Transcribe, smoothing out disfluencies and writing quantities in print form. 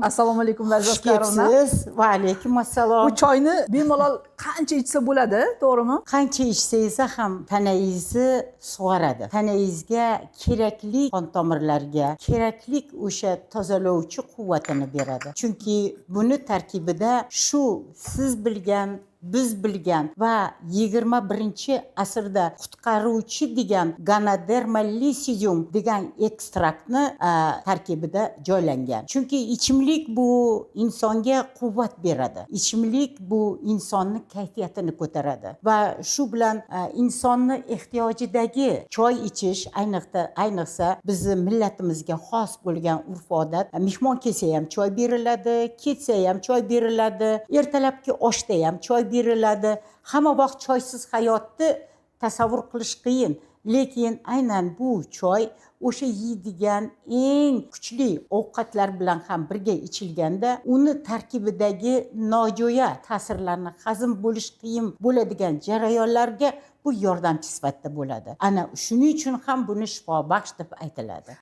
Assalomu alaykum, Laziza Xush Asqarovna. kelibsiz. Va alaykum assalom. Bu choyni bemalol qancha ichsa bo'ladi, to'g'rimi? Qancha ichsangiz ham tanangizni sug'oradi. Tanangizga kerakli, qon tomirlarga kerakli o'sha tozalovchi quvvatini beradi. Chunki buni tarkibida shu siz bilgan, biz bilgan va 21-asrda qutqaruvchi degan Ganoderma lucidum degan ekstraktni tarkibida joylangan. Chunki ichimlik bu insonga quvvat beradi. Ichimlik bu insonni kayfiyatini ko'taradi va shu bilan insonni ehtiyojidagi choy ichish, ayniqsa bizni millatimizga xos bo'lgan urf odat: mehmon kelsa ham choy beriladi, ketsa ham choy beriladi, ertalabki oshda ham choy beriladi. Hamma vaqt choysiz hayotni tasavvur qilish qiyin, lekin aynan bu choy o'sha yeydigan eng kuchli ovqatlar bilan ham birga ichilganda, uni tarkibidagi nojo'ya ta'sirlarni, hazm bo'lish qiyin bo'ladigan jarayonlarga bu yordamchi sifatida bo'ladi. Ana shuning uchun ham buni shifobaxsh deb aytiladi.